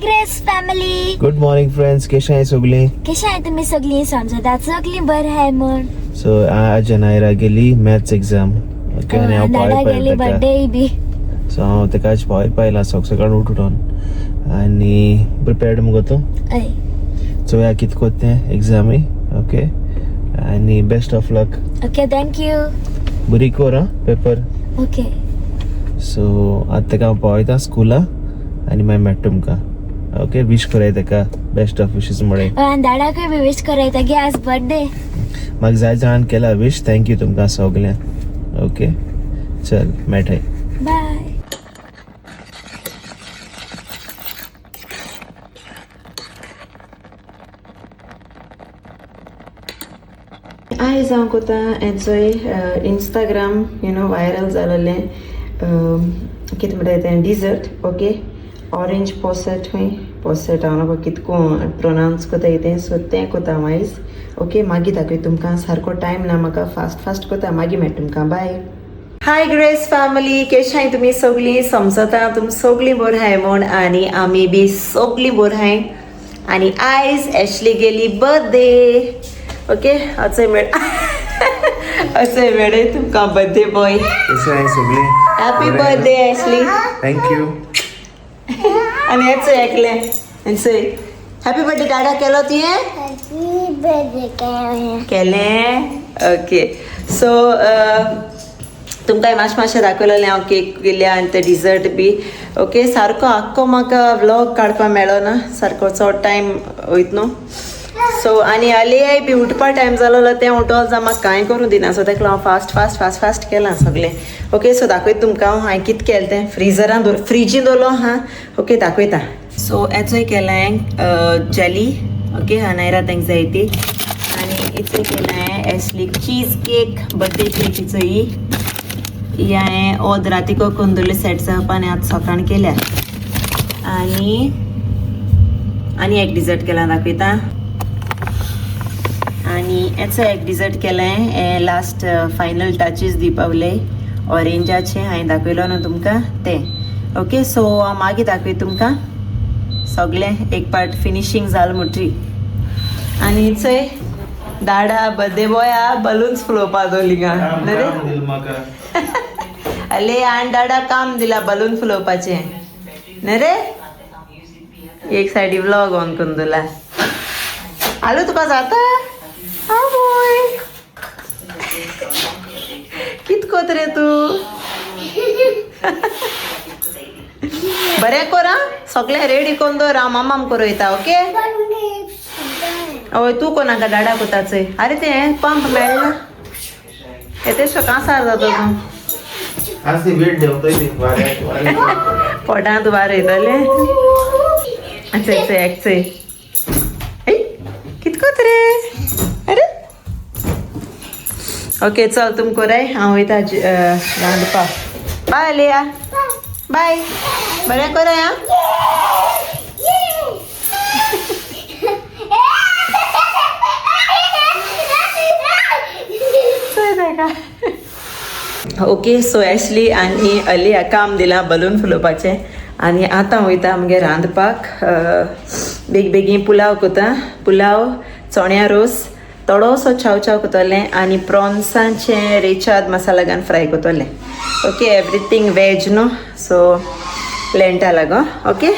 Grace family. Good morning friends, कशें आहाय सगळीं? कशें आहाय तुमी सगळीं? समजता सगळीं बरें आहाय म्हूण. सो आज अनायरा गेली मॅथ्स एक्झाम. ओके, आनी हांव दादा पावय गेली पायला ताका. बर्थडे बी. सो हांव ताका आज पावय पायला सक सकाळ उठून आनी प्रिपेर्ड मुगो तूं. हय. चोया कित कोत्ता तें एग्जामी. ओके, आनी best of luck. Okay, thank you. बरी कोर आं पेपर. ओके. सो आतां ताका हांव पावयता स्कुला आनी मागीर मेळटा तुमकां. ओके, विश कराय ताका, बेस्ट ऑफ विशीस म्हळें. आनी दादाकूय बी विश करायता गे आज बर्थडे. म्हाका जाय जाणान केला विश, thank you तुमकां सगल्यांक. ओके, चल मेळटाय. बाय. आयज हांव कोता हेंचोय इंस्टाग्राम you know viral जालेलें कितें म्हणटाय तें डिजर्ट. ओके, ऑरेंज पोसेट खंय पोसेट हांव नको कितको प्रोनावन्स कोताय तें, सो तें कोता हांव आयज. ओके, मागीर दाखय तुमकां, सारको टायम ना म्हाका, फास्ट फास्ट कोता, मागीर मेळटा तुमकां. बाय. हाय ग्रेस फॅमिली, केशाय तुमी सगळीं? समजता तुमी सगळीं बरीं आहाय म्हूण आनी आमी बी सगळीं बरीं आहाय. आनी आयज एशली गेली बर्थडे. ओके, अचय मेळ अचय मेळय तुमकां बर्थडे बॉय. कशें आहाय सगळीं? Happy birthday Ashley. Thank you. आनी हेच एकलें हेंचय हॅपी बर्थडे डाडा केलो तुवें? हॅपी बर्थडे केलें. ओके, सो तुमकां मातशें मातशें दाखयलेलें हांव केक केल्या आनी ते डिजर्ट बी. ओके, सारको आख्खो म्हाका व्लॉग काडपाक मेळो ना, सारको चड टायम वयत न्हू. सो आनी आलियाय बी उठपा टायम जालो, तें उठोल जाल्यार म्हाका कांय करूं दिना. सो ताका हांव फास्ट फास्ट फास्ट फास्ट केलां सगळें. ओके, सो दाखयता तुमकां हांव हांवें कितें केलें तें. फ्रिजरान दवर, फ्रिजीन दवरलो हां. ओके, दाखयता. सो हेचोय केलां हांवें जेली. ओके, अनायरा तांकां जाय ती. आनी इचोय केलां हांवें एसली चीज केक, बर्थडे केक इचोय. ही हांवें ओद रातीको करून दवरली सेट जावपा आनी आतां सकाळ केल्या. आनी आनी एक डिजर्ट केला दाखयता. आनी हेचो एक डिजर्ट केलें, हें लास्ट फायनल टचीस दिवपा उलय ऑरेंजाचें हांवें दाखयलो न्हू तुमकां तें. ओके, सो हांव मागीर दाखयता तुमकां सगळें एक पार्ट फिनिशींग जालें म्हणटरी. आनी चोय दाडा बर्थडे बॉया बलून्स फुलोवपा दवरली गा. अले आनी डाडा काम दिला बलून फुलोवपाचें न्ही रे. एक सायडी व्लॉग ऑन करून दिला. आलू तुका जाता आवय कित कोत रे तूं? बरें कोर आं, सगळें रेडी करून दवर, हांव मामाम करयता. ओके, हय तूं कोणाका डाडा कोता चोय. आरे तें पंप मेळना येते कांसार जाता तूं. आज ती वेट देंवतय ती वाऱ्याक. पोटांत वार येतलें. चय चय एक चय कितकोत रे. अरे ओके, चल तुम कोराय, हांव वयता रांदपा. बाय लिया, बाय. बरें कोराय आं. चोय ताका. ओके, सो एशली आनी अलिया काम दिलां बलून फुलोवपाचें आनी आतां वयता आमगे रांदपाक. बेग बेगीन पुलाव कोता, पुलाव चण्या रोस, थोडोसो चाव चाव कोतलें आनी प्रॉन्सांचें रेचाद मसाला घालून फ्राय कोतलें. ओके, एवरीथींग वेज न्हू, सो लेंटा लागो. ओके,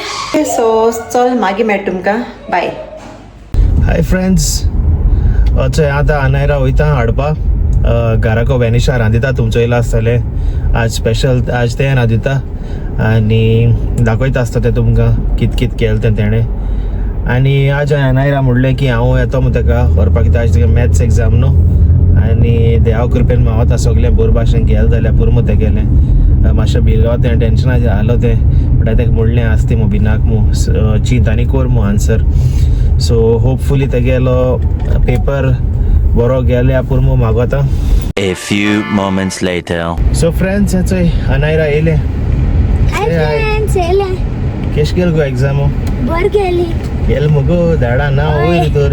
सो चल मागीर मेळटा तुमकां. बाय. हाय फ्रेंड्स, चोय आतां अनायरा वयता हाडपा घराको. वेनिशा रांदिता, तुमचो येयला आसतलें आज स्पेशल, आज तें रांदिता आनी दाखयता आसता तें तुमकां कित कित केलें तें तेणें. आनी आज अनायरा म्हणलें की हांव येतो मग ताका व्हरपाक, कित्याक आज ताका मॅथ्स एग्जाम न्हू. आनी देवा कृपेन हांव सगळें बरे भाशेन गेलें जाल्यार पुरो मग तें गेलें. मातशें भिलो तें, टेंशना जालो तें, बट हांवें ताका म्हणलें आसती मू भिनाक मू, चींत आनी कोर मू आन्सर. सो होपफुली तेगेलो पेपर बरो गेले पुरो मागोता. A few moments later. So friends, हेचोय Anaira येयलें. हाय Say hi. Friends, येयलें. केश गेल गो एग्जाम? बरें गेली. गेल मुगो धाडा ना वयर तर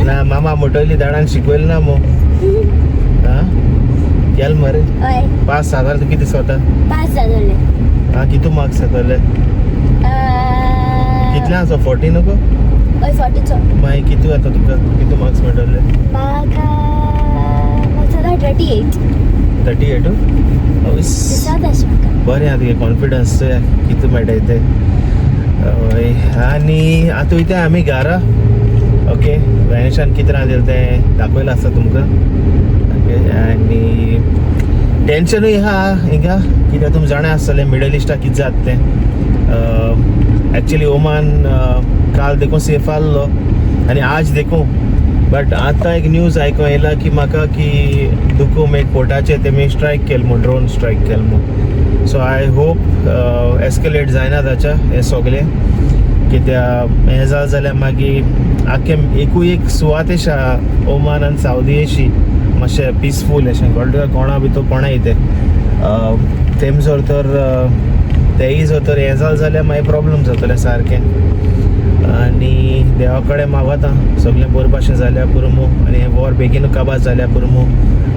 ना मामा मोटवली धाडान शिकवलें ना मू. आं गेल मरे? हय. पास जाता तुका कितें दिसता? पास जातलें. आं, कितू मार्क्स जातले? कितल्या आसा 40 नको? हय, 40चो. मागीर कितू येता तुका, कितू मार्क्स मेळटले? म्हाका म्हाका 38. 38? दिसता अशें म्हाका. बरें आहा तुगे कॉन्फिडन्स, कितू मेळटाय ते. हय, आनी आतां वयता आमी घरा. ओके, वेनिशान कितें रांदिलें तें दाखयलां आसता तुमकां. ओके, आनी टेंशनूय आहा हिंगा, कित्याक तुमी जाणा आसतलें मिडल इस्टाक कितें जाता तें. एक्चुली ओमान काल देखून सेफ आहलो आनी आज देखून, बट आतां एक न्यूज आयकों येयला की म्हाका की दुकुम एक पोर्टाचेर तेमी स्ट्रायक केल म्हूण, ड्रोन स्ट्रायक केल म्हूण. सो I hope escalate जायना ताच्या हें सगलें, कित्याक हें जालें जाल्यार मागीर आख्खे एकूय एक सुवात अशी आहा ओमान आनी सावदी अशी मातशें पिसफूल अशें, कळटा तुका? कोणा भितर कोणा तें तेम जर तर तेय जर तर हें जालें जाल्यार मागीर प्रॉब्लम जातलें सारकें. आनी देवा कडेन मागता सगळें बरें भाशेन जाल्यार पुरो मू, आनी हें वॉर बेगीन काबार जाल्यार पुरो मू.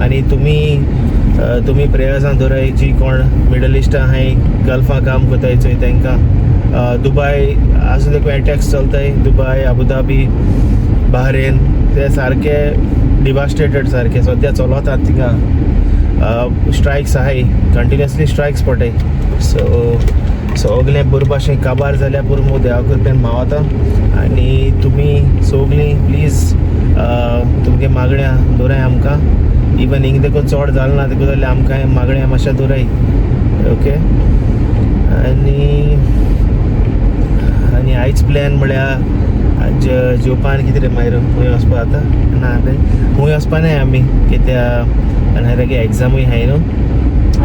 आनी तुमी प्रेयर्सान दवराय जी कोण मिडल इस्टा आहाय, गल्फा काम करताय चोय तांकां. दुबाय आजून देखून एटॅक्स चलताय, दुबाय, अबुधाबी, बहरेन ते सारके डिवास्टेटेड सारके सद्या चलतात थिंगा. स्ट्रायक्स आहाय, कंटिन्युअसली स्ट्रायक्स पडटाय. सो सगलें बरे भाशेन काबार जाल्यार पुरो मू, देवा कृपेन मावता. आनी तुमी सगलीं प्लीज तुमगे मागण्या दवराय आमकां. इवन हिंग देखून चड जालें ना देखून जाल्यार आमकां मागण्या मातशें दवराय. ओके, आनी आनी आयज प्लॅन म्हळ्यार आज जेवपान कितें रे, मागीर खंय वचपा जाता ना रे? खंय वचपा नाय आमी, कित्याक आनी एग्जामूय आहाय न्हू.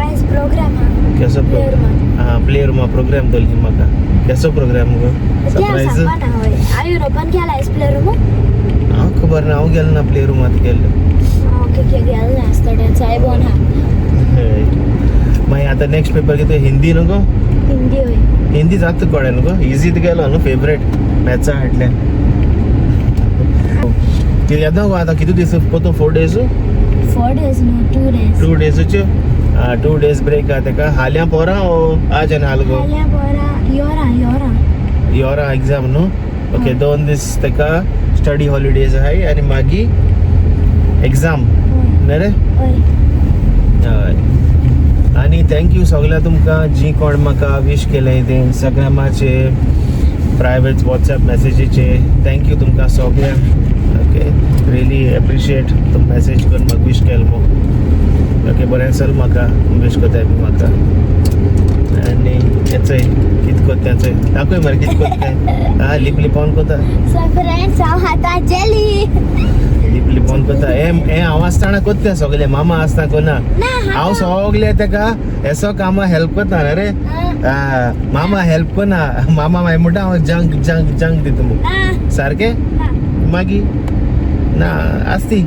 आयज प्रोग्राम आहा. केसो? प्ले रुमान. आं, प्ले रुमा प्रोग्राम दवरली म्हाका. केसो प्रोग्राम गो? ते हांव सरप्रायज. सांगपा ना. हय, हांव युरोपान गेला आयज प्ले रुमू. हांव खबर ना, हांव गेलो ना प्ले रुमांत गेल्लो. ओके, गेलो ना आसतडें साहेब आहा. मागीर आतां नेक्स्ट पेपर कितें, हिंदी न्हू गो? हिंदी, हय. हिंदी जाता कळ्ळें न्हू गो? इजी गेलो न्हू, फेवरेट मॅथ्सा हाडलें. कितें येता गो आतां? कितू दीस पोतून? 4 डेज? 4 डेज न्हू, 2 डेज. 2 डेजूच्यो, 2 डेज ब्रेक आहा तेका. हाल्यां पोरां ओ आज आनी हाल गो? फाल्यां पोरा, योरा योरा. योरा एग्जाम न्हू? ओके. हय. 2 दीस तेका स्टडी हॉलिडेज आहाय आनी मागीर एग्जाम. हय. न्ही रे? हय. हय, आनी thank you सगळ्या तुमकां जी कोण म्हाका विश केलें तें इंस्टाग्रामाचे, प्रायवेट वॉट्सएप मॅसेजीचे. Thank you तुमकां सगळ्यांक. ओके, रियली एप्रिशिएट तुम मॅसेज करून म्हाका विश केलें म्हूण. ओके, बरें चल, म्हाका विश करताय बी म्हाका. आनी हें चोय कितें करता तें चोय, दाखय मरे कितें करता तें. आं, लिप लिपोन करता. सो फ्रेंड्स, हांव खाता जेली. लिप लिपोन करता. हें हें हांव आसतना करता सगळें, मामा आसतना करना. ना. हांव सगळें तेका हेसो कामां हेल्प करता रे. मामा हेल्प करना. मामा मागीर म्हणटा हांव जंक जंक जंक दिता म्हूण. ना. सारकें. ना. मागीर ना आसती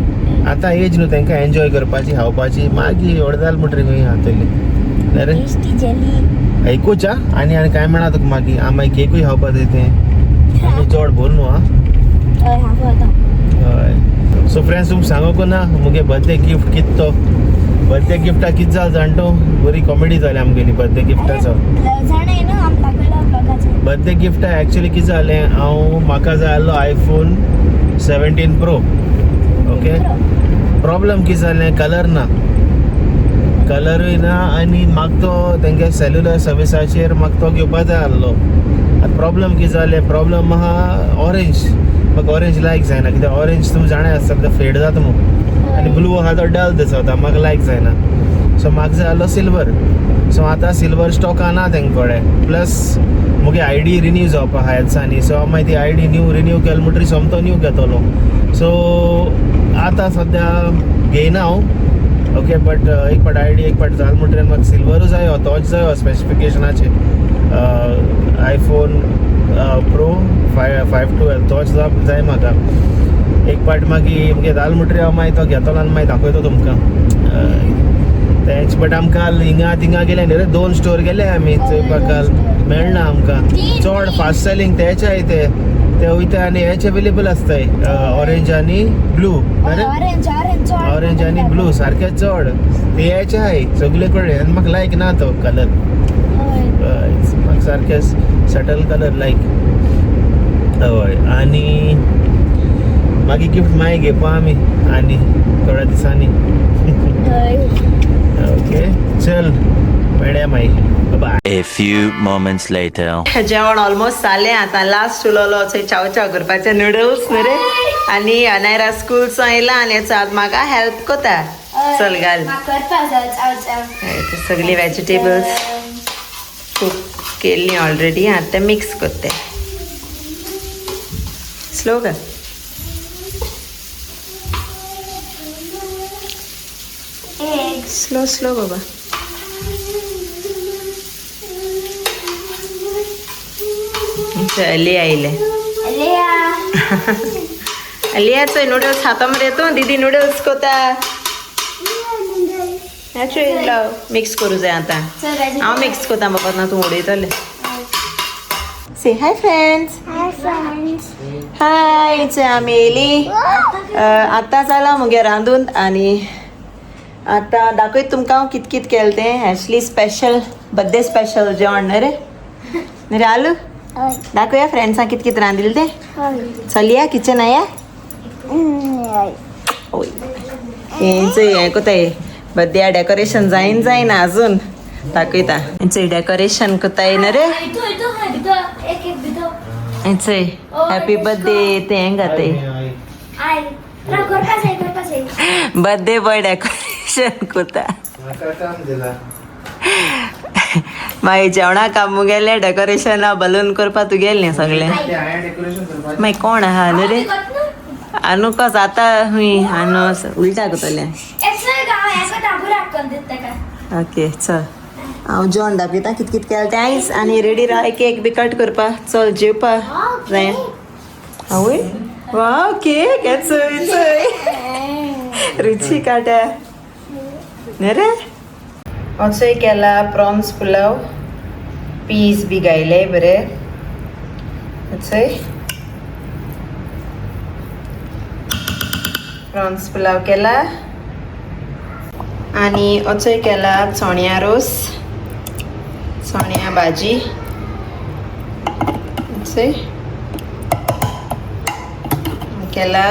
आतां एज न्हू तांकां एन्जॉय करपाची, खावपाची. मागीर व्हड जालें म्हणटरी खंय खातली रे? Tasty jelly. एकूच आ, आनी आनी कांय मेळना तुका मागीर. आं, मागीर केकूय खावपा जाय तें आमी चड भर न्हू. आं. हय, हांव खाता. हय, सो फ्रेंड्स, तुमकां सांगूंक ना मुगे बर्थडे गिफ्ट कित तो. बर्थडे गिफ्टाक कित जालें जाण तूं? बरी कॉमेडी जाली आमगेली बर्थडे गिफ्टाचो. जाणा न्हू, आमी दाखयला ब्लॉगाचेर. बर्थडे गिफ्टा एक्चुअली कितें जालें, हांव म्हाका जाय आसलो आयफोन 17 प्रो. ओके, प्रॉब्लम कितें जालें, कलर ना, कलरूय ना. आनी म्हाका तो तेंगे सेल्युलर सर्विसाचेर म्हाका तो घेवपा जाय आसलो. आतां प्रॉब्लम कितें जालें, प्रॉब्लम आहा ऑरेंज. म्हाका ऑरेंज लायक जायना, कित्याक ऑरेंज तुमी जाणा आसता कित्याक फेड जाता म्हूण. आनी ब्लू आहा तो डल दिसता, म्हाका लायक जायना. सो म्हाका जाय आसलो सिल्वर. सो आतां सिल्वर स्टॉक ना तेंचे कडेन. प्लस मुगे I D renew जावपा आहा ह्या दिसांनी. सो हांव मागीर ती I D new renew केली म्हणटरीर सोमतो न्यू घेतलो. सो आतां सद्या घेयना हांव. ओके, बट एक फावट I D एक फावट जाल म्हणटरीर म्हाका सिल्वरूय जायो, तोच जायो स्पेसिफिकेशनाचे आयफोन प्रो 5 5 12 तोच जाय म्हाका. एक फावट मागीर मुगे जाल म्हणटरीर हांव मागीर तो घेतलो आनी मागीर दाखयतो तुमकां तेंच. बट आमकां काल हिंगा थिंगा गेले न्ही रे, दोन स्टोर गेले आमी चोयपाक काल, मेळना आमकां. चड फास्ट सेलिंग तेच आहाय ते ते वयता आनी हेच अवेलेबल आसताय, ऑरेंज आनी ब्लू. ऑरेंज, ऑरेंज चड. ऑरेंज आनी ब्लू सारके चड ते हेच आहाय सगळे कडेन. आनी म्हाका लायक ना तो कलर. हय. म्हाका सारके सटल कलर लायक. हय आनी मागीर गिफ्ट मागीर घेवपा आमी आनी थोड्या दिसांनी. ओके चल मेळया मागीर, bye. A few moments later. जेवण ऑलमोस्ट जालें आतां लास्ट उलोलो चाव चाव करपाचे नुडल्स न्हू रे. आनी अनायरा स्कूल आयला आनी हेचो आज म्हाका हेल्प कोता. चल घाल सगळी वेजिटेबल्स कुक केल्ली ऑलरेडी, आतां मिक्स करते. स्लो कर. स्लो स्लो बाबा. अली आयले. अलियाचो नूडल्स खाता मरे तूं. दीदी नूडल्स कोता. लाव मिक्स करू जाय आतां. हांव मिक्स कोता बाबा, ना तूं उडयतलें. Say hi friends. Hi friends. Hi, चोय आमी येयली आतां जालां मुगे रांदून आनी आतां दाखयत तुमकां हांव कित कित केलें तें. एशली स्पेशल बर्थडे स्पेशल जेवण न्हय रे. न्हय रे आलू, दाखोवया फ्रेंड्सांक कित कित रांदिल्लें तें. चलया किचन आया. ओय हें चोय हें कोताय बर्थडे डेकोरेशन जायन जायना अजून दाखयता. हें चोय डेकोरेशन कोताय न्हय रे. हें चोय हॅपी बर्थडे तें हें घाताय. बर्थडे बॉय डेकोरेशन कोता. मागीर जेवणा काम मुगेलें, डेकोरेशना बलून करपा तुगेलें सगळें. मागीर कोण आहा न्हू रे आनू कस आतां हुंय आनू उलटा करतलें. ओके चल हांव जेवण दाखयता कित कित केलें तें आयज आनी रेडी राव केक बी कट करपा. चल जेवपा जाय. आवय वाव केक चोय चोय रुची काट्या न्ही रे. असोय केला प्रॉन्स पुलाव, पीस बी गायले बरे. असोय प्रॉन्स पुलाव केला आनी असोय केला चण्या रोस, चण्या भाजी. असोय केला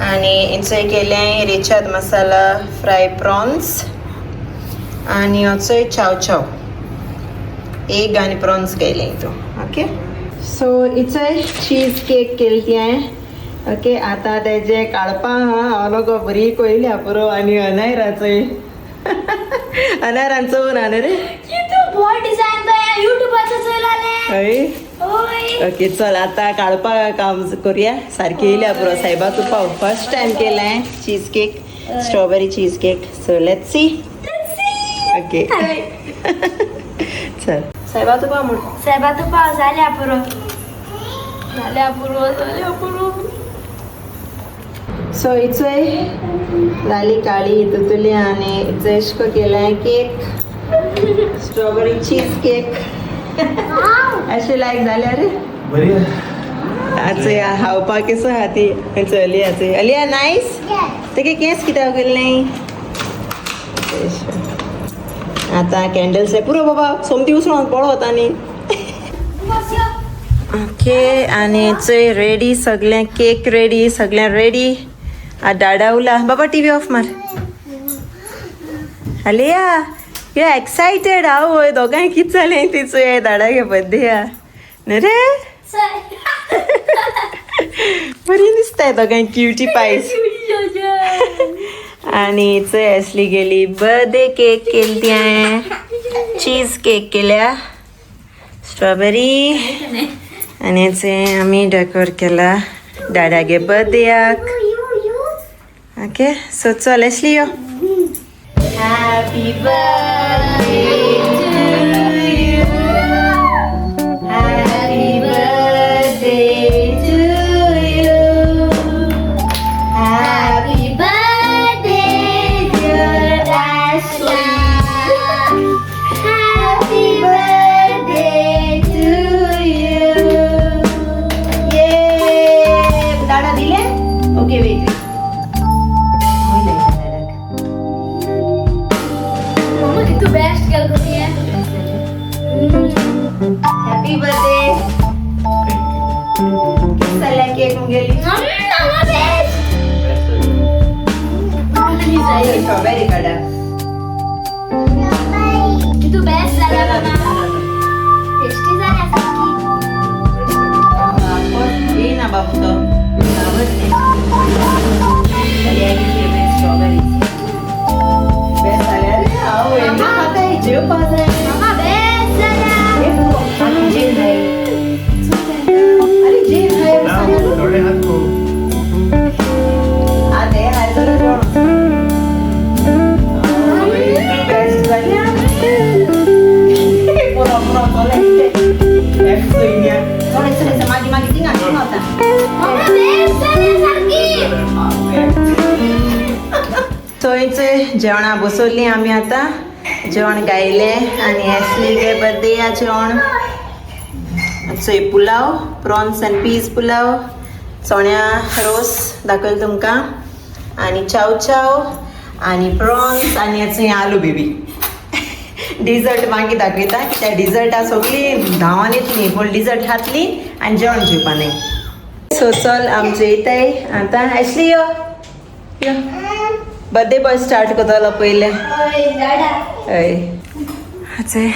आनी इंचोय केलें रेचाद मसाला फ्राय प्रॉन्स आनी असोय चाव चाव एग आनी प्रॉन्स केले हितून. ओके सो इचोय चीज केक केली ती हांवें. ओके आतां तेजें काडपा आहा. हांव लोक बरी कोयल्या पुरो आनी अनायराचोय अनायरान चोवन आहा न्हू रे. हय ओके चल आतां काडपा काम करुया. सारकी येयल्या पुरो सायबा तूं पाव. फर्स्ट टायम केलें cheese cake, strawberry cheese cake. So let's see. Okay चल सायबा तूं पाव म्हण. सायबा तूं पाव. जाल्या पुरो जाल्या पुरो जाल्या पुरो. सो इचोय जाली काळी हितुतली आनी इचोय एशको केलें केक, स्ट्रॉबेरी चीज केक. अशें लायक जाल्यार रे बरी आचोय खावपाक केसो आहा ती. अलिया चोय अलिया नायस. तेगे केंस कित्याक केल्लें. आतां कॅन्डल्स पुरो बाबा सोमती उसळोन पळोत आनी. ओके आनी चोय रेडी सगळें, केक रेडी, सगळें रेडी. आ डाडा उला बाबा टीव्ही ऑफ मार. अलिया you excited हांव वय दोगांय कित जालें ती चोय दाडा घे बर्थडे आ न्हू रे. बरी दिसताय दोगांय क्युटी पायस. आनी चोय असली गेली बर्थडे केक केली ती हांवें, चीज केक केल्या स्ट्रॉबेरी आनी चोय आमी डेकोर केला डाडागे बर्थडेयाक. ओके सो चल एसली यो. Happy birthday to you. Happy birthday to you. Happy birthday, dear Ashley. Happy birthday to you. Yay! दाडा दिले? Okay, wait, wait. Mama, कितू बेस्ट केलं. स्ट्रॉबेरी काडा. तू बेस्ट जाल्या बाबा, टेस्टी जाल्या सारकी. येना बाबू तो स्ट्रॉबेरी बेस्ट जाल्या रे. हांव येना खाताय, जेवपा जाय. मामा, बेस्ट जाल्या. अरे जेव खाय. थोडे हात को. आते हाय जरा जेवण बेस्ट जाल्या. पुरो पुरो चले. थोडे थोडे मागीर मागीर थिंगा थिंगा वता. मामा, बेस्ट जाल्या सारकी. थंयच जेवणां बसवलीं आमी. आतां जेवण गायलें आनी एसली गे बर्थडे जेवण. चोय, पुलाव, प्रॉन्स आनी पीज पुलाव, चण्या रोस दाखयलो तुमकां आनी चाव चाव आनी प्रॉन्स आनी चोय आलू बेबी. डिझर्ट मागीर दाखयता कित्याक डिझर्टां सगळीं धांवान येतली, पूण डिझर्ट खातली आनी जेवण जेवपा न्ही. सो चल, आम जेयताय आतां. एशली, यो यो. बर्थडे बॉय स्टार्ट करतलो पयलें. हय दादा. हय, चय,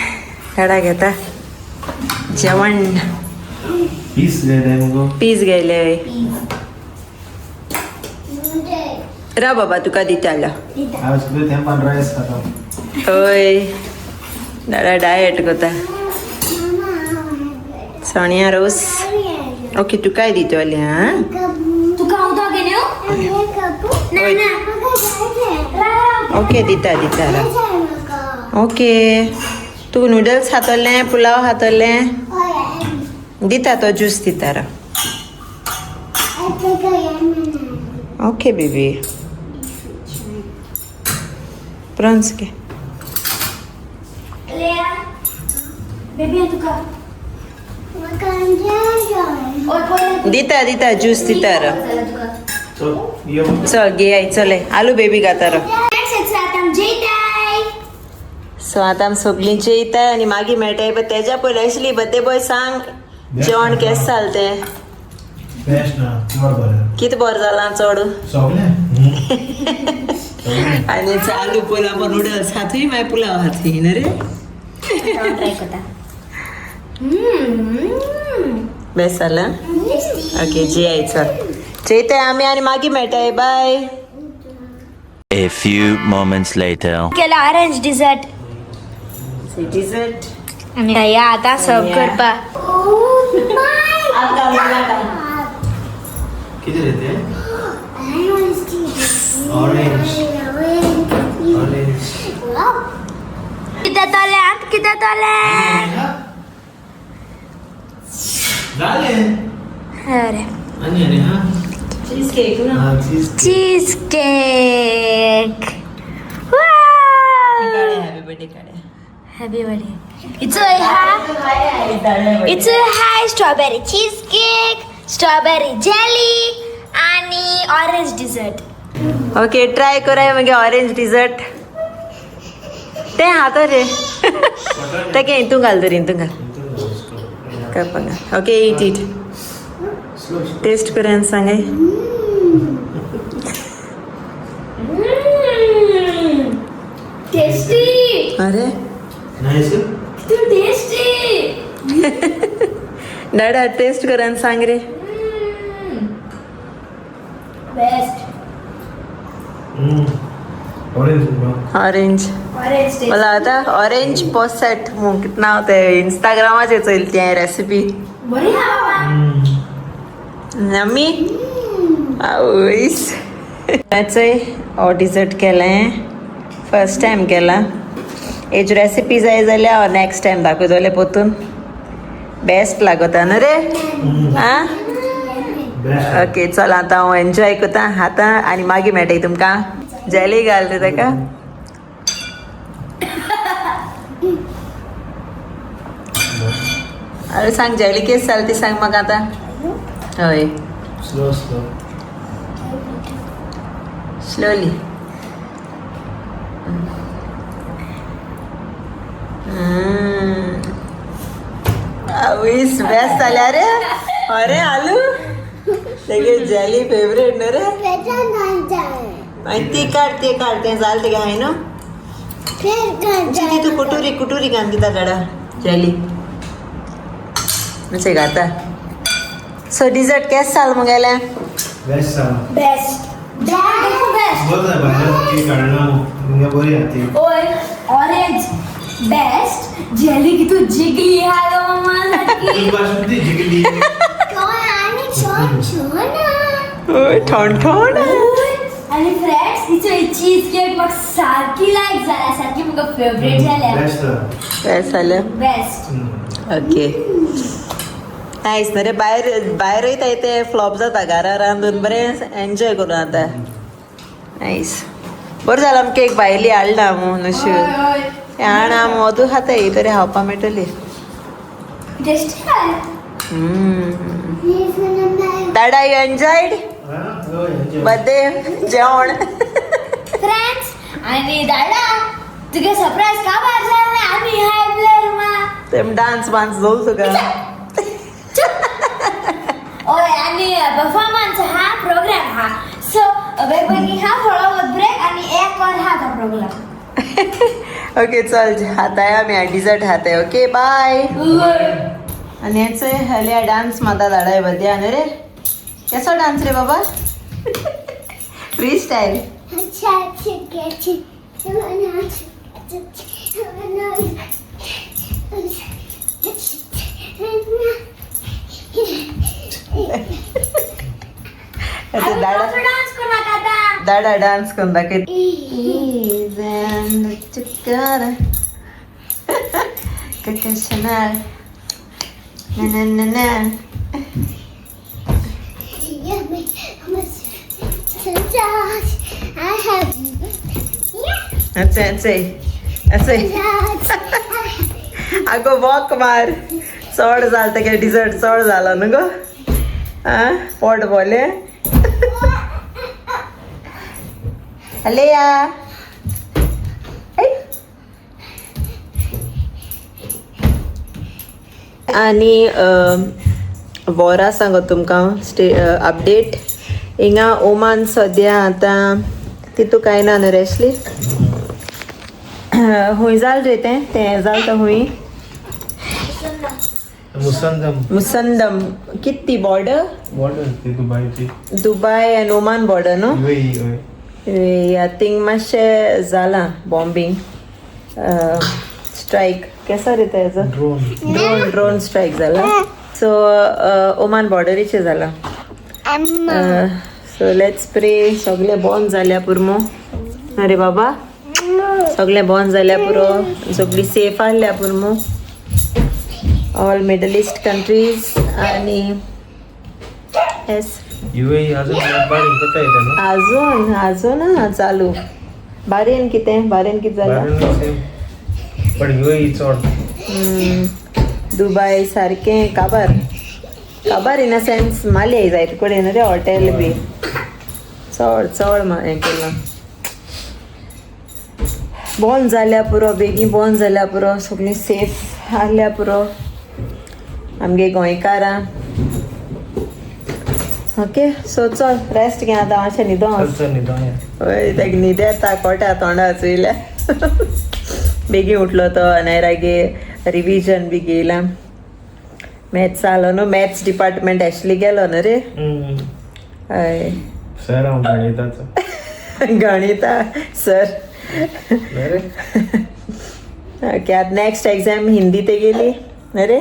डाडा घेता जेवण. पीस घेतले मुगो. पीस घेयले. हय, राव बाबा, तुका दितालो. हांव सगळें तेंपान रायस खाता. हय, दादा डायट करता. चण्या रोस. ओके, तुकाय दितले. हां. तुका उदक घेवन येवं? ना ना, राव. ओके, दिता दिता, राव. ओके, तूं नुडल्स खातलें, पुलाव खातलें? दिता, तो ज्यूस दिता, राव. ओके बेबी, प्रॉन्स घे. लेया बेबी, तुका ओय पळय. दिता दिता, ज्यूस दिता, राव. तुका. चल यो. चल घे आई, चले आलू बेबी खाता, राव. आतां जेयताय. सो आतां आमी सगळीं जेयताय आनी मागीर मेळटाय. पण तेज्या पयलीं एशली, बर्थडे बॉय, सांग जेवण केशें जालें तें. बेस्ट ना, चड बरें. कितें बरें जालां चड? सगळें सगळें. आनी आलू पुलाव, नुडल्स खातूय, मागीर पुलाव खातूय न्हू रे. ट्राय करता. बेस्ट जालां. ओके, जेयाय. चल, जेयताय आमी आनी मागीर मेळटाय. बाय. A few moments later. केला ऑरेंज डिझर्ट. डिझर्ट. आनी या आतां सर्व करपा. कितें रे तें? Orange orange. कितें तोलें आत, कितें तोलें? जालें. अरे. आनी आनी हा. चीज केक ना. हा, चीज. Cheese cake. Happy birthday काडे. Happy birthday. It's a high strawberry cheese cake, strawberry jelly आणि ऑरेंज डिझर्ट. ओके, ट्राय कराय मागीर ऑरेंज डिझर्ट. तें खाता रे तें. हितून घाल तर, हितून घाल कपांग. ओके, ईट ईट. टेस्ट कर आनी सांगाय. टेस्टी. अरे. नायस. किती टेस्टी. डाडा, टेस्ट कर आनी सांग रे. बेस्ट. ऑरेंज. ऑरेंज. ऑरेंज. मला आता ऑरेंज पोसेट कितना नाव ते इंस्टाग्रामाचेर चोयली ती हांवें रेसिपी. बरी हा बाबा. नमी आवयस. चोय, हो डिजर्ट केलें, फर्स्ट टायम केला. हेजी रेसिपी जाय जाल्यार हांव नेक्स्ट टायम दाखयतलें पोतून. बेस्ट लागता न्हू रे? आं. बेस्ट. ओके, चल, आतां हांव एन्जॉय करता आतां आनी मागीर मेळटा तुमकां. जेली घाल रे ताका. अरे, सांग, जेली केस जाली ती सांग म्हाका आतां. हय. Slow slow. Slowly. आवयस, बेस्ट जाल्या रे. अरे आलू, तेगे जेली फेवरेट न्हू रे. मागीर ती काड, ते काड, तें जालें तेगे हांवें न्हू. ती तूं कुटुरी कुटुरी घालून दिता डाडा जेली अशें घाता. सो डिजर्ट केस जाल मुगेलें? बेस्ट सांग. Best best. बरं भायर ती काडना मुगे बरी आहा ती. ओय ऑरेंज बेस्ट जेली की तू जिगली हा गो मम्मा सारकी. तू बासुंदी जिगली. हय, ठोण ठोण. आणि फ्रेंड्स, तिचो चीज केक म्हाका सारकी लायक जाल्या, सारकी म्हाका फेवरेट जाल्या. बेस्ट. बेस्ट जालें. बेस्ट. ओके, नायस न्हू रे. भायर भायर वयताय ते फ्लॉप जाता, घरा रांदून बरें एन्जॉय करून जाता. नायस, बरें जालां आमकां केक भायली हाडना मू नशीब हाणा मोदू खाताय तरी खावपा मेळटली. टेस्टी. दाडा, you enjoyed birthday जेवण? फ्रेंड्स, आणि दादा तुगे सरप्राईज का बाहेर झाला नाही आम्ही हाय प्लेअर मा. ते डान्स वान्स जाऊ तुका. ओय, आणि परफॉर्मन्स हा प्रोग्राम हा, सो वेगवेगळी हा थोडो ब्रेक आणि एक वर हा तो प्रोग्राम. ओके, चल खाताय आमी डिजर्ट खाताय. Okay, bye. आनी हेच हल्या डान्स माता दाडाय बद्या न्हू रे. कसो डान्स रे बाबा? Free style. दाडा डान्स करू नका आता. दाडा डान्स करून दाखयत. ना ना ना. असे असे असे. अगो वॉक मार, चड जाल तेगे डिजर्ट चड जालो न्हू गो. आं, पोट बोले अलेया. आनी वॉरा सांगत तुमकां स्टे अपडेट. हिंगा ओमान सद्या आतां तितू कांय ना न्हू रेशली. हुंय जाल रे तें, तें जाल तो हुंय? मुसंदम. मुसंदम कित ती बॉर्डर? बॉर्डर ती दुबयची. दुबय आनी ओमान बॉर्डर न्हू? युएई, हय. या थिंग मातशें जालां बॉम्बिंग स्ट्रायक केसो रे तेजो? ड्रोन. ड्रोन, ड्रोन स्ट्रायक जाला. सो ओमान बॉर्डरीचेर जाला. सो let's pray सगळे बॉन जाल्या पुरो. अरे बाबा, सगळे बॉन जाल्या पुरो, सगळी सेफ आहल्या पुरो ऑल मिडल ईस्ट कंट्रीज. आणि येस. युएई अजून बारीक करता येता न्हू? अजून अजून हा चालू. बारेन कितें, बारेन कितें जालां? सेम, बट युएई चड. दुबय सारकें काबार काबार इन अ सेन्स माले जायत कडेन रे, हॉटेल बी चड चड हें केलां. बंद जाल्या पुरो, बेगीन बंद जाल्या पुरो, सगळीं सेफ आहल्या पुरो आमगे गोंयकारां. ओके, सो चल रेस्ट घे आतां, मातशें न्हिदों. चल चल, न्हिदों. हय, तेका न्हीद येता कोट्या तोंडा चोयल्या. बेगीन उठलो तो अनायरागे रिविजन बी घेयलां. मॅथ्स जालो न्हू, मॅथ्स डिपार्टमेंट एशली गेलो न्हू रे? हय. सर हांव गणिताचो. गणिता सर. बरें. ओके, आतां नॅक्स्ट एग्जाम हिंदी तेगेली न्हू रे?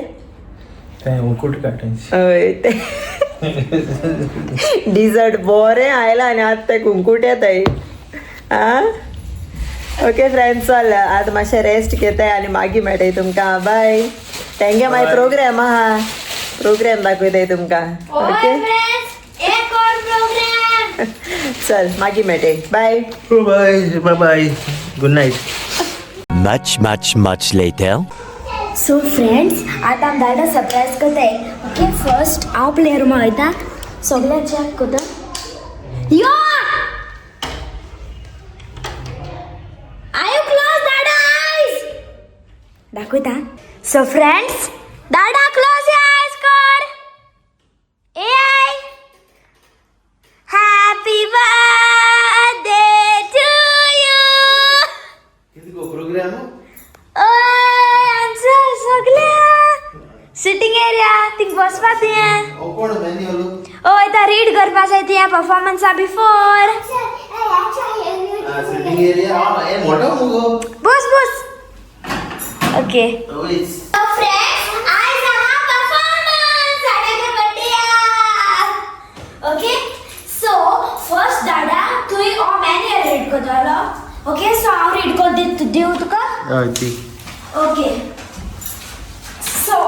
तें उकूट काटायची. हय, ते डिजर्ट बरें आयलां आनी आतां तें कुंकूट येताय. आं, ओके फ्रेंड्स, चल आतां मातशें रेस्ट घेताय आनी मागीर मेळटाय तुमकां. बाय. तेंगे मागीर प्रोग्राम आहा, प्रोग्राम दाखयताय तुमकां. ओके. फ्रेंड्स, एक और प्रोग्राम. चल मागीर मेळटाय, bye. Bye bye bye, good night. Much, much, much later. So friends, आतां आमी दादा सरप्रायज करताय. ओके, फर्स्ट हांव प्ले रुमा वयता, सगळें चॅक करता. यो आयु क्लोज दादा आयज दाखयता. सो फ्रेंड्स, दादा क्लोज आयज कर. ए I, happy birthday. तुवें? ओ कोण मॅन्युअल? हय, आतां रीड करपा जाय तुवें परफॉर्मन्सा बिफोर. सिटींग एरिया हे मोठो मुगो. बस बस. ओके. ओय. फ्रेंड्स, आज हा परफॉर्मन्स दादागे बर्थडे. ओके, सो फर्स्ट दादा तुवें हो मॅन्युअल रीड करतलो. ओके, सो हांव रीड कर दिवं तुका? हय ती. Okay, so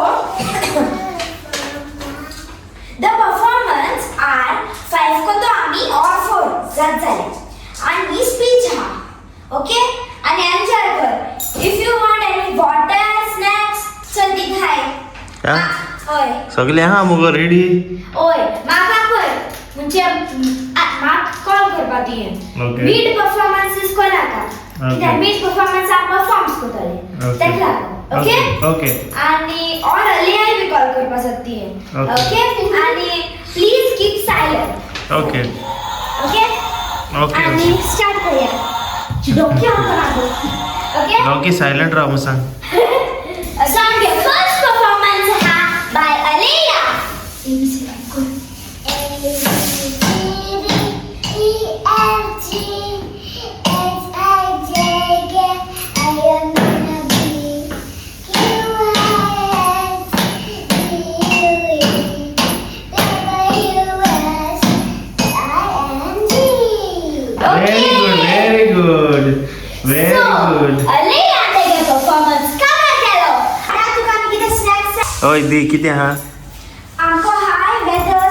the performance are 5 करतो आमी ऑर 4 जात जालें आनी स्पीच आहा. ओके, आनी एन्जॉय कर. If you want any water, snacks, चल ती खाय. हा? हय. सगळे आहा मुगो रेडी? ओय, म्हाका पळय म्हणजे म्हाका कॉल करपा तुवें. Okay. Mid परफॉर्मन्सीस कोणाका कित्याक मिड परफॉर्मन्स हांव परफॉर्म्स करतलें तेका लागून. ओके. ओके. आणि ऑर अलियाय बी कॉल करपा शकता तुवें. Okay. Okay, आणि please keep silent. Okay. Okay. Okay. आणि स्टार्ट करूया. डोके आमकां. ओके. डॉकी सायलंट राव सांग. सांग, फर्स्ट परफॉर्मन्स हा बाय अलिया. A B C D E F G H I J K L M N O P Q R S T U V W X I N G. Very good, very good, very good. Aliya तेगे performance cover केलो. आतां तुका आमी कितें snacks? ओय दी, कितें आहा? आमकां हाय weather.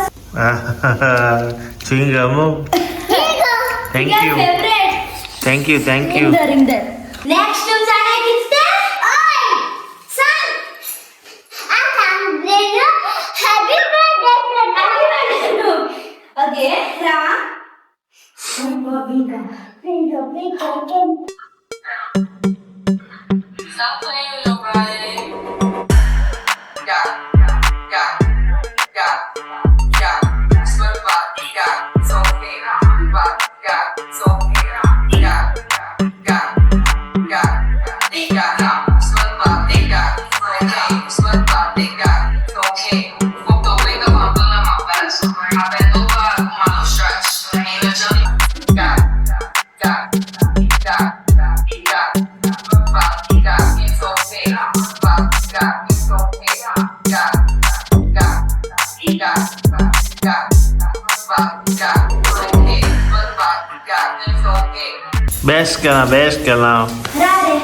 Chewing gum. Thank you. Favourite. Thank you, thank you. Inder Inder. Next तुम जाणा कितें? ओय, सांग. आता happy birthday. Okay, Ram. Stop playing with your body. Yeah. Swear by, yeah, it's okay. By, yeah, it's okay. Yeah. Swear by, yeah, it's okay. Swear by, yeah, it's okay. Woke the wake up, I'm feeling my best. I bend over, my little stretch. Ain't a jelly. Yeah. By, yeah, it's okay. By, yeah, it's okay. Yeah. By, yeah, it's okay. By, yeah, it's okay. Best केला, best केला. राधे.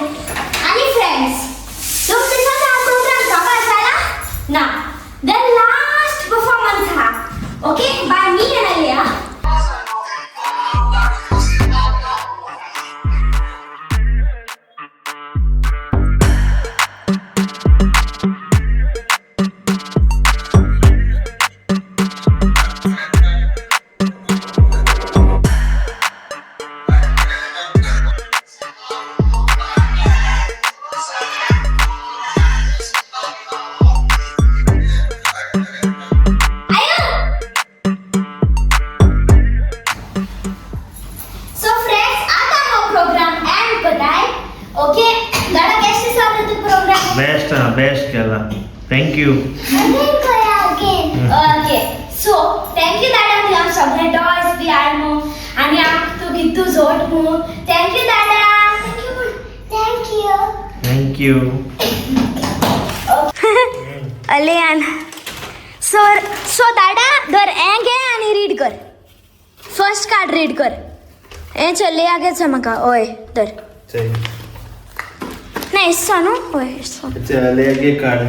आणि friends, तुमचे हा programme cover झाला ना, the last performance हा, okay, by me and Aliya. So friends, आता हा प्रोग्राम एंड करताय. ओके दादा, कैसे चालू तो प्रोग्राम? बेस्ट हा, बेस्ट केला. Thank you. Again, again. Okay, so thank you दादा, तू आम सगळे टॉयज बी हाड आणि आम तू कितू जोट मू. Thank you दादा. Thank you. Thank you. अलियान. सो सो दादा, धर हें घे आनी रीड कर. फर्स्ट कार्ड रीड कर. हें चल आगेच म्हाका. हय धर. ना इसो न्हू? हय इसो. चल घे कार्ड.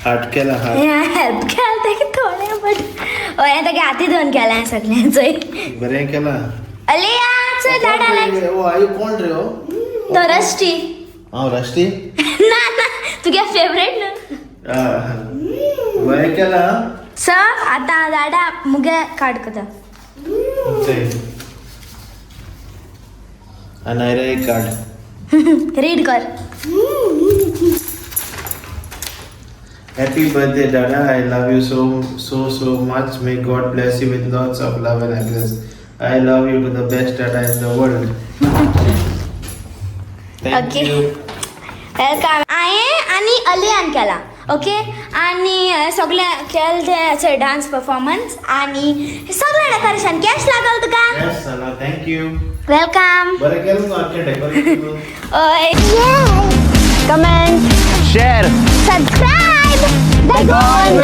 हार्ट केला, हार्ट. हें हेल्प केला तेगे थोडें, बट हय हें तेगे हाती धरून केलां सगळें चोय. बरें केला. अलिया, चल दादा लायक. ओ आयु, कोण रे हो? तो रस्टी. हांव राष्ट्री? ना ना, तुगे फेवरेट न्हू. बरें केला. स आतां दादा मुगे कार्ड करता. अनायरा एक कार्ड. रीड कर. Happy birthday, Dada. I love you so, so, so much. May God bless you with lots of love and happiness. I love you to the best Dada in the world. Thank Okay. you. Welcome. हांवें आनी अलियान केला. Okay आनी सगळें केलें तें अशें dance performance आनी सगळें डेकोरेशन कॅश लागल तुका. येस साना, thank you. Welcome. बरें केलें मुगो आख्खें डेकोरेशन. हय. Comment, share, subscribe the Goan.